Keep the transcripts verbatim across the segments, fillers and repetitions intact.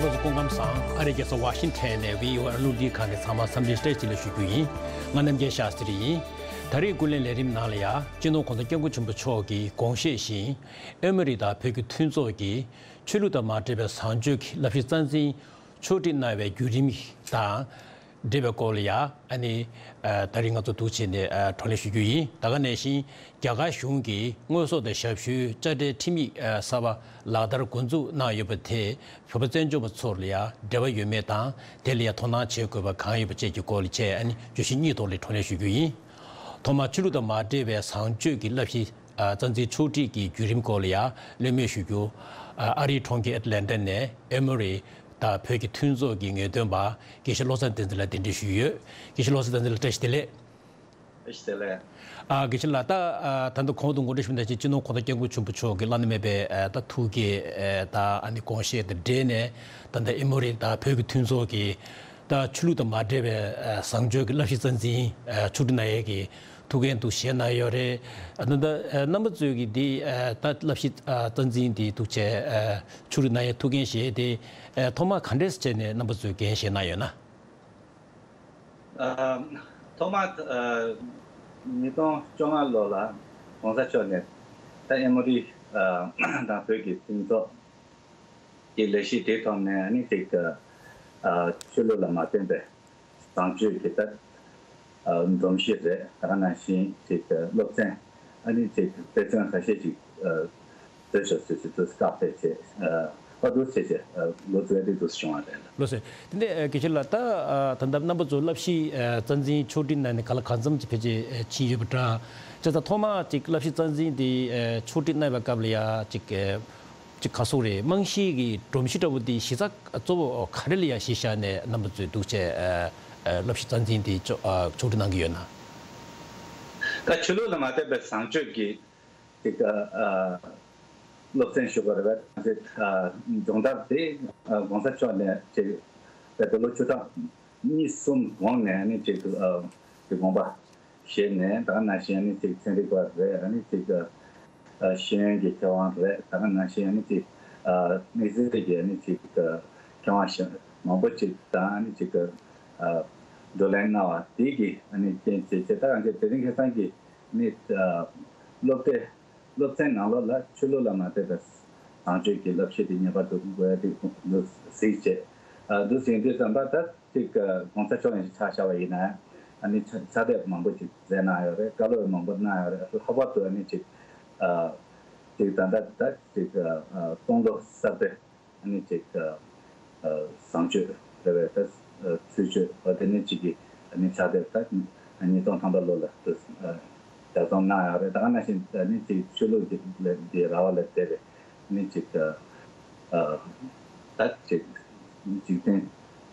སྐུ་ཁམས་བཟང་། ཨ་རིའི་རྒྱལ་ས་ཝ་ཤིང་ཐན་ནས་བྷི་ཨོ་ཨེ་རླུང་འཕྲིན་ཁང་གི་ཚང་མ་འཚམས་འདྲི་བཀྲ་ཤིས་བདེ་ལེགས་ཞུ་རྒྱུ་ཡིན། ང་རྣམ་རྒྱལ་ཤཱ་སྟྲི་ཡིན། ད་རེས་ཀུན་གླེང་ལས་རིམ་ནང་ལ་ཡ་སྤྱི་ནོར་༸གོང་ས་༸སྐྱབས་མགོན་ཆེན་པོ་མཆོག་གི་དགོངས་བཞེད་བཞིན། ཨེ་མོ་རི་དང་བོད་ཀྱི་མཐུན་ཚོགས་ཀྱིས་ཆོས་ལུགས་དང་མ་འབྲེལ་བའི་བཟང་སྤྱོད་ཀྱི་བསླབ་གཞི་རྩ་འཛིན་ཕྱོགས་སྒྲིག་གནང་བའི་བརྒྱུད་རིམ་དང་། འབྲེལ་བའི་སྐོར་ལ་ཡ་ཨ་ནི་ཨ་ད་རིང་ང་ཚོ་འདུ་བྱས་ནས་ཨ་བགྲོ་གླེང་ཞུ་རྒྱུ་ཡིན། ད་ག་ནང་བཞིན་རྒྱ་གར་གཞུང་གིས་དངོས་ཟོག་དང་ཞབས་ཞུའི་དཔྱ་ཁྲལ་ཁྲིམས་ཡིག་ཨ་གསར་པ་ལག་བསྟར་འགོ་འཛུགས་གནང་ཡོད་པ་དེས་བོད་པ་བཙན་བྱོལ་བ་ཚོར་ལ་ཡ་འབྲེལ་བ་ཡོད་མེད་དང་། དེ་ལ་ཡ་དོ་སྣང་བྱེད་དགོས་པ་གང་ཡོད་པ་བཅས་ཀྱི་སྐོར་ལ་བཅས་ཨ་ནི་བརྗོད་གཞི་གཉིས་ཐོག་ལ་བགྲོ་གླེང་ཞུ་རྒྱུ་ཡིན། ཐོག་མར་ཆོས་ལུགས་དང་མ་འབྲེལ་བའི་བཟང་སྤྱོད་ཀྱི་བསླབ་གཞི་ཨ་རྩ་འཛིན་ཕྱོགས་སྒྲིག་གི་བརྒྱུད་རིམ་སྐོར་ལ་ཡ་གླེང་མོལ་ཞུ་རྒྱུ། ཨ་ཨ་རིའི་གྲོང་ཁྱེར་ཨེ་ཊ་ལན་ཊ་ནས་ཨེ་མོ་རི་དང་བོད་ཀྱི་མཐུན་ཚོགས་ཀྱི་ངེས་སྟོན་པ་དགེ་བཤེས་བློ་བཟང་བསྟན་འཛིན་ལགས་གདན་འདྲེན་ཞུས་ཡོད། དགེ་བཤེས་བློ་བཟང་བསྟན་འཛིན་ལགས་བཀྲ་ཤིས་བདེ་ལེགས། བཀྲ་ཤིས་བདེ་ལེགས། ཨ་དགེ་བཤེས་ལགས། ད་ཨ་ད་ལྟ་གོང་དུ་ངོ་སྤྲོད་ཞུས་པ་ནང་བཞིན་སྤྱི་ནོར་༸གོང་ས་༸སྐྱབས་མགོན་ཆེན་པོ་མཆོག་གི་བླ་ན་མེད་པའི་ཨ་ད་ཐུགས་བསྐྱེད་ཨ་ད་ཨ་ནི་དགོངས་བཞེད་དང་འབྲེལ་ནས་ད་ལྟ་ཨེ་མོ་རི་དང་བོད་ཀྱི་མཐུན་ཚོགས་ཀྱིས་ད་ཆོས་ལུགས་དང་མ་འབྲེལ་བའི་ཨ་བཟང་སྤྱོད་ཀྱི་བསླབ་གཞི་རྩ་འཛིན་ཨ་ཕྱོགས་སྒྲིག་གནང་ཡས་ཀྱི་ཐུགས་འགན་དུ་བཞེས་གནང་ཡོད་རེད། ཨ་ད་ལྟ་ཨ་རྣམ་པ་ཚོས་ཀྱིས་འདི་ཨ་ད་བསླབ་གཞི་ཨ་རྩ་འཛིན་འདི་འདུག་བྱས་ཨ་ཕྱོགས་སྒྲིག་གནང་ཡས་ཐུགས་འགན་བཞེས་ཏེ་ཨ་ཐོག་མར་ག་འདྲས་བྱས་ནས་རྣམ་པ་ཚོས་འགན་བཞེས་གནང་ཡོད་ན། ཨ། ཐོག་མར་ཨ་ཉིས་སྟོང་བཅོ་ལྔ་ལོ་ལ་༸གོང་ས་མཆོག་ནས་ད་ཨེ་མོ་རི་ཨ་དང་བོད་ཀྱི་མཐུན་ཚོགས་ཀྱི་ལས་གཞི་དེའི་ཐོག་ནས་ཨ་ནི་ཅིག་ཨ་ཆོས་ལུགས་ལ་མ་བརྟེན་པའི་བཟང་སྤྱོད་ཀྱི་ད་ཨ་སྒྲོམ་གཞི་རེད། ད་ག་ནང་བཞིན་ཅིག་སློབ་ཚན་ཨ་ནི་ཅིག་དཔེ་མཚོན་ཁ་ཤས་ཅིག་ཨ། བཟོས་ཆོག་ཟེར་ཟེར་དུས་བཀག་ཕེབས་བྱས། ཨ་དུས་བྱས་བྱས་ལོ་ཙཱ་བའི་དུས་བྱུང་བ་རེད། ལགས་སོ། དེ་ནས་དགེ་བཤེས་ལགས། ད་ད་ལྟ་རྣམ་པ་ཚོ་བསླབ་གཞི་རྩ་འཛིན་ཕྱོགས་སྒྲིག་གནང་ནས་ག་ལ་གང་འཚམ་ཅིག་ཕལ་ཆེར་ཕྱིན་ཡོད་པ་འདྲ། བྱས་ཙང་ཐོག་མ་ཅིག་བསླབ་གཞི་རྩ་འཛིན་དེ་ཕྱོགས་སྒྲིག་གནང་བའི་སྐབས་ལ་ཡ་ཅིག་ཅིག་ག་སོགས་རེད། རྨང་གཞིའི་གི་སྒྲོམ་གཞི་འདྲ་བོ་དེ་གཞི་རྩ་གཙོ་བོ་ག་རེ་ལ་ཡ་གཞི་བཞག་ནས་རྣམ་པ་ཚོས་འདུག་བྱས་བསླབ་གཞི་རྩ་འཛིན་དེ་ཕྱོགས་སྒྲིག་གནང་གི་ཡོད་ན། ད་ཆོས་ལུགས་ལ་མ་བརྟེན་པའི་བཟང་སྤྱོད་ཀྱི་ཅིག་ཨ་སློབ་ཚན་ཞུ་དགོས་རེད་པས། ཅིག་ཨ་སྦྱོང་བརྡར་དེ་ཨ་༸གོང་ས་མཆོག་ནས་ཅིག་བོད་དུ་ལོ་བཅུ་ཕྲག་གཉིས་གསུམ་གོང་ནས་ནི་ཅིག་ཨ་ཅིག་དགོངས་པ་བཞེས་ནས། ད་ག་ནང་བཞིན་ནི་ཅིག་ཚན་རིག་པ་རེད། ཨ་ནི་ཅིག་ཨ་ཤེས་ཡོན་གྱི་མཁས་དབང་རེད། ད་ག་ནང་བཞིན་ནི་ཅིག་ཨ་དམིགས་བསལ་གྱི་ནི་ཅིག་ཨ་མཁས་དབང་ཞིག་མང་པོ་ཅིག་དང་ནི་ཅིག་ཨ་བགྲོ་གླེང་གནང་བ་དེ་གི་ནི་རྐྱེན་བྱས་བྱས། ད་ག་ཅིག་དེ་རིང་ཁ་སང་གི་ནི་ཨ་སློབ་གྲྭའི་སློབ་ཚན་ནང་ལོགས་ལ་ཆོས་ལུགས་ལ་མ་བརྟེན་པའི་བཟང་སྤྱོད་ཀྱི་བསླབ་གཞི་དེ་ངེས་པར་དུ་དགོས་ཡ་དེ་འདུག་གཟིགས་བྱས། ཨ་འདུག་ཟིན་དུས་ཙམ་པ་ད་ཅིག་༸གོང་ས་མཆོག་ཡིན་ཆ་བཞག་པ་ཡིན་ན། ཨ་ནི་ཕྱག་ཕྱག་དེབ་མང་པོ་ཅིག་མཛད་གནང་ཡོད་རེད། བཀའ་སློབ་མང་པོ་གནང་ཡོད་རེད། ལྷག་པར་དུ་ཨ་ནི་ཅིག་ཨ་ཅིག་ད་ལྟ་ད་ཅིག་ཨ་སྟོང་ལོ་གསར་པའི་ཨ་ནི་ཅིག་ཨ་བཟང་སྤྱོད་རེད་པས། ད་ཚུལ་འཆོས་པ་དེ་ནི་གཅིག་གིས་ཨ་ནི་ཕྱག་དེབ་ད་ཉིས་སྟོང་ཐམ་པ་ལོ་ལ་ཨ་ལྗགས་རྩོམ་གནང་ཡོད་རེད། ད་ག་ནང་བཞིན་ཨ་ནི་ཅིག་ཆོས་ལུགས་ཀྱི་ལས་འདི་ར་བ་ལས་འདས་པའི་ཨ་ནི་ཅིག་ཨ་ད་ཅིག་འཇིག་རྟེན་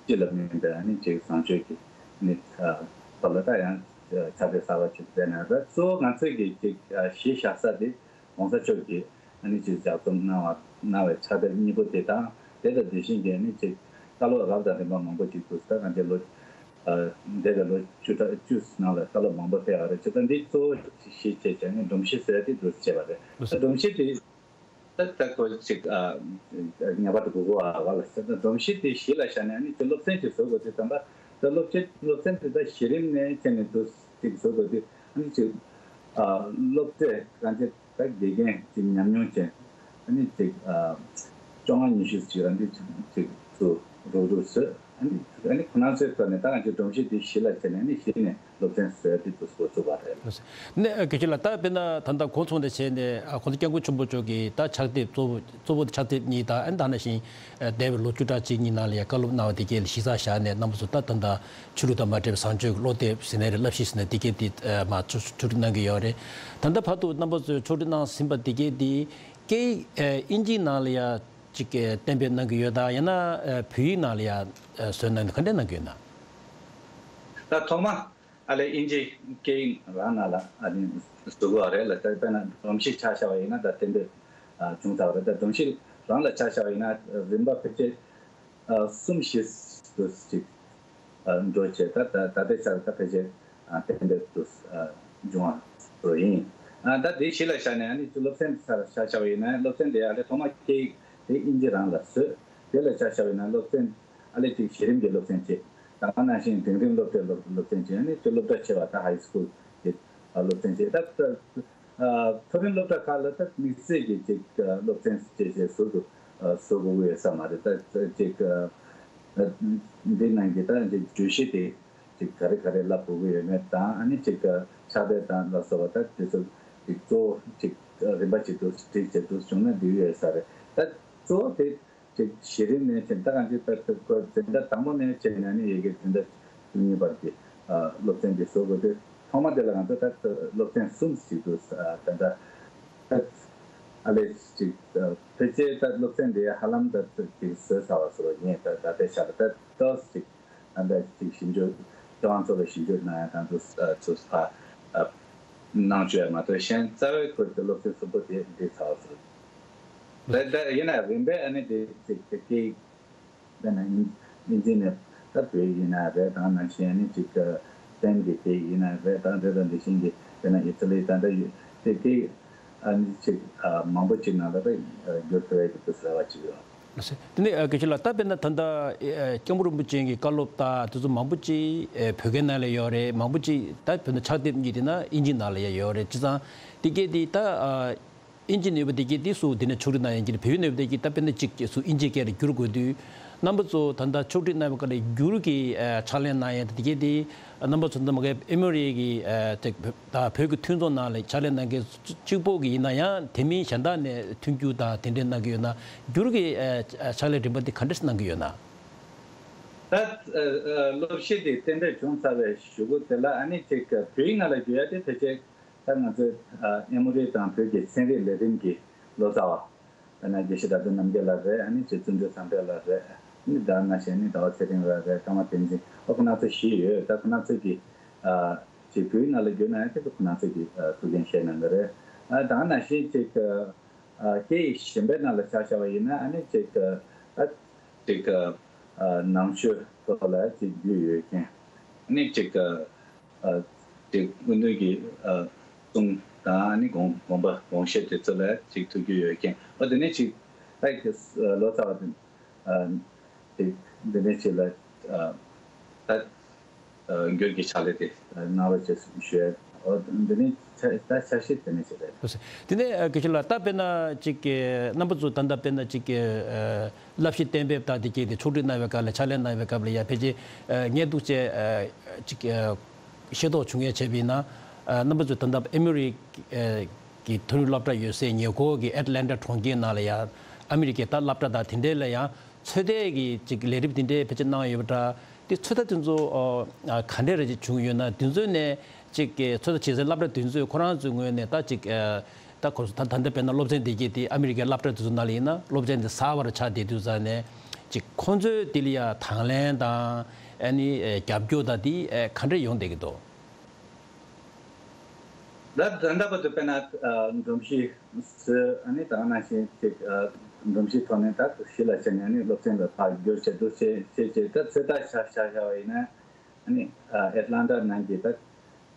སྤྱི་ལ་སྨན་པའི་ཨ་ནི་ཅིག་བཟང་སྤྱོད་ཀྱི་ཨ་ནི་ཨ་ཐོག་ལ་ད་ཡང་ཕྱག་དེབ་གསར་པ་ཅིག་མཛད་གནང་ཡོད་རེད། གཙོ་བོ་ང་ཚོས་ཀྱི་ཅིག་ཨ་གཞི་བཞག་ས་དེ་༸གོང་ས་མཆོག་གིས་ཨ་ནི་ཅིག་ལྗགས་རྩོམ་གནང་བ་གནང་བའི་ཕྱག་དེབ་གཉིས་པོ་དེ་དང་། དེ་དང་དེ་བཞིན་གྱི་ཨ་ནི་ཅིག་བཀའ་སློབ་རབ་དང་རིམ་པ་མང་པོ་ཅིག་འདུག་ད་གང་ཅི་ལོ་ཨ་འདས་པའི་ལོ་བཅུ་ཕྲག་བཅུ་ནང་ལ་བཀའ་སློབ་མང་པོ་ཕེབས་ཡོད་རེད། བྱས་ཙང་འདི་གཙོ་བོ་གཞི་བྱས་བྱས་ནས་སྒྲོམ་གཞི་བཟོས་ཏེ་འདུག་བྱས་པ་རེད། ལགས་སོ། སྒྲོམ་གཞི་དེ་ད་ལྟ་ཁོ་ཅིག་ཨ་ངེས་པར་དུ་དགོས་ཀྱི་ཡོད་རེད་ལ། ད་སྒྲོམ་གཞི་དེ་གཞི་ལ་བཞག་ནས་ཨ་ནི་ཅིག་སློབ་ཚན་ཅིག་བཟོ་དགོས་དུས་ཙམ་པ། ད་སློབ་ཚན་སློབ་ཚན་དེ་ད་གཞི་རིམ་ནས་བྱས་ནས་འདུག་ཅིག་བཟོ་དགོས་དུས་ཨ་ནི་ཅིག་ཨ་སློབ་གྲྭའི་གང་ཅི་ད་དགེ་རྒན་ཅིག་ཉམས་མྱོང་ཅན་ཨ་ནི་ཅིག་ཨ་བཅོ་ལྔ་ཉི་ཤུ་ཅིག་ཨ་ནི་ཅིག་ཚུར་རུག་རུག་བཟོས། ཨ་ནི་ཨ་ནི་ཁོ་རང་ཚོའི་ཐོག་ནས་ད་ང་ཚོའི་སྒྲོམ་གཞི་འདི་གཞི་ལ་བྱས་ནས་ཨ་ནི་གཞི་ནས་སློབ་ཚན་བཟོས་ཏེ་འདུག་འགོ་བཙུགས་པ་རེད། ནས་དགེ་བཤེས་ལགས། ད་དཔེར་ན་ད་ལྟ་འགོ་ཚུགས་ནས་བྱས་ནས་ཨ་༸གོང་ས་༸སྐྱབས་མགོན་ཆེན་པོ་མཆོག་གིས་ད་ཕྱག་དེབ་གཙོ་བོ་གཙོ་བོ་ཕྱག་དེབ་གཉིས་དང་། ཨ་ནི་ད་ནང་བཞིན་འདས་པའི་ལོ་བཅུ་ཕྲག་གཅིག་གཉིས་ནང་ལ་ཡང་བཀའ་སློབ་གནང་བ་དེ་གས་ལ་གཞི་རྩ་བཞག་ནས་རྣམ་པ་ཚོ་ད་ད་ལྟ་ཆོས་ལུགས་དང་མ་འབྲེལ་བའི་བཟང་སྤྱོད་ཀྱི་སློབ་དེབ་ཟེར་ནའི་རེད། བསླབ་གཞི་ཟེར་ནའི་དེ་གས་དེ་མར་ཕྱོགས་སྒྲིག་གནང་གི་ཡོད་རེད། ད་ལྟ་བར་དུ་རྣམ་པ་ཚོས་ཕྱོགས་སྒྲིག་གནང་ཟིན་པ་དེ་གས་དེ་སྐད་ཡིག་ཨ་དབྱིན་ཇིའི་ནང་ལ་ཡ་ཅིག་གཏན་འབེབས་གནང་གི་ཡོད་དམ། ཡང་ན་ཨ་བོད་ཡིག་ནང་ལ་ཡ་ཨ་བཟོས་གནང་ནས་ག་འདྲས་གནང་གི་ཡོད་ན། ད་ཐོག་མ་ཨ་ལས་དབྱིན་ཇི་སྐད་ཡིག་རང་ནང་ལ་ཨ་ནི་བཟོ་དགོས་པ་རེད་ལ། ད་དཔེར་ན་སྒྲོམ་གཞི་ཆ་བཞག་པ་ཡིན་ན་ད་གཏན་འབེབས་ཨ་བྱུང་ཚར་བ་རེད། ད་སྒྲོམ་གཞི་རང་ལ་ཆ་བཞག་པ་ཡིན་ན་རིམ་པ་ཕལ་ཆེར་ཨ་གསུམ་བཞི་དུ་ཅིག་ཨ་འགྲོ་བྱས། ད་ད་ད་ལྟའི་ཆར་ད་ཕལ་ཆེར་ཨ་གཏན་འབེབས་དུ་ཨ་འབྱུང་བ་རུ་ཡིན། ཨ་ད་དེ་གཞི་ལ་བཞག་ནས་ཨ་ནི་སློབ་ཚན་ཆ་བཞག་པ་ཡིན་ན་སློབ་ཚན་དེ་ཨ་ལས་ཐོག་མ་སྐད་ཡིག་དེ་དབྱིན་ཇི་རང་ལ་བཟོས། དེ་ལ་ཆ་བཞག་པ་ཡིན་ན་སློབ་ཚན་ཨ་ལས་ཅིག་གཞི་རིམ་གྱི་སློབ་ཚན་བྱེད། ད་ག་ནང་བཞིན་འབྲིང་རིམ་སློབ་གྲྭའི་སློབ་སློབ་ཚན་བྱེད། ཨ་ནི་ཅིག་སློབ་གྲྭ་ཆེ་བ་ད་ཧའི་སི་ཀུལ་གྱི་སློབ་ཚན་བྱེད། ད་མཐོ་རིམ་སློབ་གྲྭ་ཁག་ལ་ད་དམིགས་བསལ་གྱི་ཅིག་སློབ་ཚན་བཅས་བཅས་ཟུར་དུ་ཟུར་དགོས་ཀྱི་ཡོད་ས་མ་རེད། ད་ཅིག་འདི་ནང་གི་ད་ཅིག་བརྗོད་གཞི་དེ་ཅིག་ག་རེ་ག་རེ་བསླབ་དགོས་ཀྱི་ཡོད་མེད་དང་། ཨ་ནི་ཅིག་ཕྱག་དེབ་དང་ལ་སོགས་པ་ད་དེ་ཚོ་ཅིག་གཙོ་བོ་ཅིག་རིམ་པ་ཅིག་ཏུ་སྒྲིག་བྱས་འདུག་བྱུང་ན་འགྲིག་ཡོད་ས་རེད། ད་གཙོ་བོ་དེ་ཅིག་གཞི་རིམ་ནས་བྱས་ད་གང་ཅིག་ད་ཁོ་འཛིན་གྲྭ་དང་པོ་ནས་བྱས་ནས་ནི་ཡི་གེ་འཛིན་གྲྭ་བཅུ་གཉིས་བར་གྱི་སློབ་ཚན་དེ་བཟོ་དགོས་དུས། ཐོག་མ་དེ་ལ་ང་ཚོ་ད་སློབ་ཚན་གསུམ་ཞིག་ཏུ་ད་ལྟ་ཨ་ལས་ཅིག་ཕལ་ཆེར་ད་སློབ་ཚན་དེ་ཧ་ལམ་ད་ཅིག་བཟོས་ཚར་བ་བཟོ་བ་ཡིན། ད་ད་ལྟའི་ཆ་ལ་ད་ཏོག་ཙམ་ཅིག་ད་ལྟ་ཅིག་ཞིབ་འཇུག་ལྟེ་བ་ཚོ་ལ་ཞིབ་འཇུག་གནང་ཡ་དང་དུ་ཚུགས་པ་གནང་བཅུག་ཡ་མ་གཏོགས་གཞན་རྩ་བའི་ཁུལ་དུ་སློབ་ཚན་གསུམ་པོ་དེ་འགྲིག་ཚར་བ་ཟེར། ད་ད་ཡིན་ན་རིམ་པས་ཨ་ནི་དེ་ཅིག་དེ་སྐད་དཔེར་ན་དབྱིན་ཇི་ནས་ད་བོད་ཡིན་ན་རེད། ད་ནང་བཞིན་ཨ་ནི་ཅིག་སྤེན་གྱི་སྐད་ཡིན་ན་རེད། ད་འདི་དང་འདི་བཞིན་གྱི་དཔེར་ན་ཨི་ཊ་ལི་ད་ད་ཡོད་དེ་སྐད་ཨ་ནི་ཅིག་མང་པོ་ཅིག་ནང་ལ་ད་བསྒྱུར་ཐུབ་ཡ་གི་དུས་རེ་བ་ཅིག་ཡོད། དེ་ནས་སྐད་ཆ་ལ་ད་དཔེར་ན་ད་ལྟ་སྐྱབས་མགོན་རིན་པོ་ཆེ་གི་བཀའ་སློབ་ད་དེ་ཚོ་མང་པོ་ཅིག་བོད་སྐད་ནང་ལ་ཡོད་རེད། མང་པོ་ཅིག་ད་དཔེར་ན་ཕྱག་དེབ་གཉིས་དེ་ན་དབྱིན་ཇི་ནང་ལ་ཡང་ཡོད་རེད། བྱས་ཙང་དེ་སྐད་དེ་ད་དབྱིན་ཇི་ནས་ཡོད་པ་དེ་གྱད་དེ་སུ་དེ་ནས་ཕྱོགས་སྒྲིག་གནང་ཡོད་ཀྱི་རེད། བོད་ཡིག་ནས་ཡོད་པ་དེ་གྱད་ད་དཔེར་ན་གཅིག་གཅིག་སུ་དབྱིན་ཇིའི་སྐད་ལ་བསྒྱུར་དགོས་དུས། རྣམ་པ་ཚོ་ད་ལྟ་ཕྱོགས་སྒྲིག་གནང་བའི་སྐབས་ལ་བསྒྱུར་གྱི་ཨ་ཕྱག་ལས་གནང་ཡས་དེ་གྱད་དེ། རྣམ་པ་ཚོ་ད་ལྟ་མ་གི་ཨེ་མོ་རི་གི་ཨ་དེ་ད་བོད་ཀྱི་མཐུན་ཚོགས་ནང་ལ་ཕྱག་ལས་གནང་མཁན་གཅིག་པོ་གི་ཡིན་ན་ཡང་དེ་མིན་གཞན་དག་ནས་མཐུན་འགྱུར་དང་དེ་འདྲས་གནང་གི་ཡོད་ན། བསྒྱུར་གྱི་ཨ་ཕྱག་ལས་རིམ་པ་དེ་ག་འདྲས་གནང་གི་ཡོད་ན། ད་ཨ་ཨ་སློབ་གཞི་དེ་གཏན་འབེབས་བྱུང་ཚར་བའི་གཞུག་གུ་དེ་ལ་ཨ་ནི་ཅིག་བོད་ཡིག་ནང་ལ་བསྒྱུར་ཡ་དེ་ཕལ་ཆེར་ད་ང་ཚོའི་ཨ་ཨེ་མོ་རི་དང་བོད་ཀྱི་ཚན་རིག་ལས་རིམ་གྱི་ལོ་ཙཱ་བ། དཔེར་ན་དགེ་བཤེས་དགྲ་འདུལ་རྣམ་རྒྱལ་ལགས་རེད། ཨ་ནི་ཅིག་བརྩོན་འགྲུས་བསམ་འཕེལ་ལགས་རེད། ཨ་ནི་ད་ནང་བཞིན་ནི་ཟླ་བ་ཚེ་རིང་ལགས་རེད། ཀརྨ་བསྟན་འཛིན། ཨོ་ཁོ་ན་ཚོ་བཞི་ཡོད། ད་ཁོ་ན་ཚོ་གི་ཨ་ཅིག་བོད་ཡིག་ནང་ལ་བསྒྱུར་ན་ཡང་ཁྱེད་ཚོ་ཁོ་ན་ཚོ་གི་ཨ་ཐུགས་འགན་བཞེས་གནང་གི་རེད། ཨ་ད་ནང་བཞིན་ཅིག་ཨ་སྐད་ཡིག་གཞན་པའི་ནང་ལ་ཆ་བཞག་པ་ཡིན་ན་ཨ་ནི་ཅིག་ཨ་ཅིག་ཨ་ནང་ཆོས་ཐོག་ལ་ཅིག་རྒྱུས་ཡོད་མཁན། ཨ་ནི་ཅིག་ཨ་ཅིག་སྐུ་མདུན་གྱི་ཨ་གསུང་དང་ཨ་ནི་དགོངས་དགོངས་པ་དགོངས་བཞེད་དེ་ཚོ་ལ་ཅིག་ཐུགས་རྒྱུས་ཡོད་མཁན། ཨོ་དེ་ནས་ཅིག་ཨ་ལོ་ཙཱ་བ་དེ་ཨ་ཅིག་འདི་ནས་ཅིག་ལ་ཨ་ད་ཨ་འགྱུར་གྱི་ཕྱག་ལས་དེ་གནང་རོགས་ཅེས་ཞུ་ཡ། ཨོ་འདི་ནས་ཆ་ད་ཆ་ཤས་དེ་ནས་ཅིག་རེད། དེ་ནས་སྐད་ཆ་ལ་ད་དཔེར་ན་ཅིག་རྣམ་པ་ཚོ་ད་ལྟ་དཔེར་ན་ཅིག་བསླབ་གཞི་གཏན་འབེབས་དང་དེ་གྱད་དེ་ཕྱོགས་སྒྲིག་གནང་བའི་སྐབས་ལ་ཕྱག་ལས་གནང་བའི་སྐབས་ལ་ཡ་ཕལ་ཆེར་ཨ་ངས་འདུག་བྱས་ཨ་ཅིག་ཨ་ཤེས་རྟོགས་བྱུང་ཡས་བྱས་པ་ཡིན་ན། ཨ་རྣམ་པ་ཚོས་ད་ལྟ་ཨེ་མི་རི་ཨ་གི་མཐོ་རིམ་སློབ་གྲྭ་ཡོད་སའི་ཉེ་འཁོར་གྱི་ཨེ་ཊ་ལན་ཊ་གྲོང་ཁྱེར་ནང་ལ་ཡང་ཨ་མི་རི་ཀའི་ད་སློབ་གྲྭ་དང་དེ་འདྲས་ལ་ཡང་ཚོད་ལྟའི་གི་ཅིག་ལས་རིམ་དེ་འདྲས་ཕལ་ཆེར་གནང་ཡོད་པ་འདྲ། དེ་ཚོད་ལྟ་དེ་ཚོ་ཨ་ག་འདྲས་རེ་ཅིག་བྱུང་ཡོད་ན། དེ་ཚོ་ནས་ཅིག་གི་ཚོད་ལྟ་བྱེད་སའི་སློབ་གྲྭ་དེ་ཚོས་ཁོ་རང་ཚོའི་ངོས་ནས་ད་ཅིག་ཨ་ད་ཁོ་ཚོ་ད་ད་ལྟ་དཔེར་ན་སློབ་ཚན་དེ་གྱད་དེ་ཨ་མི་རི་ཀའི་སློབ་གྲྭ་དེ་ཚོ་ནང་ལ་ཡིན་ན་སློབ་ཚན་དེ་གསར་པ་རུ་ཆགས་བསྡད་དུས་ཙང་ནས་ཅིག་ཁོང་ཚོས་དེ་ལ་ཡ་དང་ལེན་དང་ཨ་ནི་ཨ་རྒྱབ་སྐྱོར་དང་དེ་ཨ་ག་འདྲས་ཡོང་བསྡད་ཀྱི་འདུག་ད་ད་ལྟ་བར་དུ་དཔེར་ན་ཨ་སྒྲོམ་གཞི་བཟོས། ཨ་ནི་ད་ག་ནང་བཞིན་ཅིག་ཨ་སྒྲོམ་གཞིའི་ཐོག་ནས་ད་གཞི་ལ་བྱས་ནས་ཨ་ནི་སློབ་ཚན་ལ་ཕར་བསྒྱུར་བྱས་འདུག་བྱས་བྱས་བྱས་ད་ཚོད་ལྟ་བྱ་བྱ་བྱ་བ་ཡིན་ན། ཨ་ནི་ཨ་ཨེ་ཊ་ལན་ཊ་ནང་གི་ད་